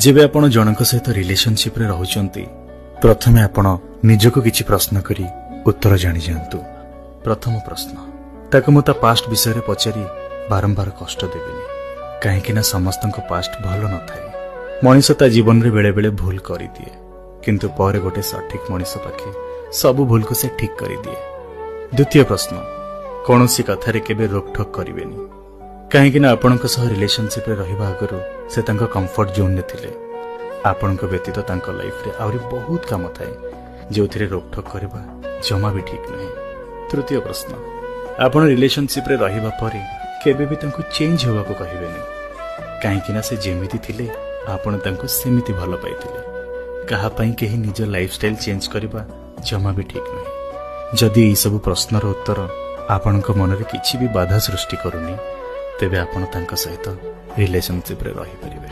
ଯେବେ ଆପଣ ଜଣଙ୍କ ସହିତ ରିଲେସନସିପରେ ରହୁଛନ୍ତି, ପ୍ରଥମେ ଆପଣ ନିଜକୁ କିଛି ପ୍ରଶ୍ନ କରି ଉତ୍ତର ଜାଣିଯାଆନ୍ତୁ। ପ୍ରଥମ ପ୍ରଶ୍ନ, ତାକୁ ମୁଁ ତା ପାଷ୍ଟ ବିଷୟରେ ପଚାରି ବାରମ୍ବାର କଷ୍ଟ ଦେବିନି, କାହିଁକି ନା ସମସ୍ତଙ୍କ ପାଷ୍ଟ ଭଲ ନଥାଏ। ମଣିଷ ତା ଜୀବନରେ ବେଳେବେଳେ ଭୁଲ କରିଦିଏ, କିନ୍ତୁ ପରେ ଗୋଟେ ସଠିକ ମଣିଷ ପାଖେ ସବୁ ଭୁଲକୁ ସେ ଠିକ୍ କରିଦିଏ। ଦ୍ୱିତୀୟ ପ୍ରଶ୍ନ, କୌଣସି କଥାରେ କେବେ ରୋକଠୋକ କରିବେନି, କାହିଁକି ନା ଆପଣଙ୍କ ସହ ରିଲେସନସିପରେ ରହିବା ଆଗରୁ ସେ ତାଙ୍କ କମ୍ଫର୍ଟ ଜୋନ୍ରେ ଥିଲେ। ଆପଣଙ୍କ ବ୍ୟତୀତ ତାଙ୍କ ଲାଇଫରେ ଆହୁରି ବହୁତ କାମ ଥାଏ, ଯେଉଁଥିରେ ରୋକଠୋକ କରିବା ଜମା ବି ଠିକ୍ ନୁହେଁ। ତୃତୀୟ ପ୍ରଶ୍ନ, ଆପଣ ରିଲେସନସିପରେ ରହିବା ପରେ କେବେ ବି ତାଙ୍କୁ ଚେଞ୍ଜ ହେବାକୁ କହିବେନି, କାହିଁକି ନା ସେ ଯେମିତି ଥିଲେ ଆପଣ ତାଙ୍କୁ ସେମିତି ଭଲ ପାଇଥିଲେ। କାହା ପାଇଁ କେହି ନିଜ ଲାଇଫଷ୍ଟାଇଲ ଚେଞ୍ଜ କରିବା ଜମା ବି ଠିକ୍ ନୁହେଁ। ଯଦି ଏହିସବୁ ପ୍ରଶ୍ନର ଉତ୍ତର ଆପଣଙ୍କ ମନରେ କିଛି ବି ବାଧା ସୃଷ୍ଟି କରୁନି, ତେବେ ଆପଣ ତାଙ୍କ ସହିତ ରିଲେସନସିପରେ ରହିପାରିବେ।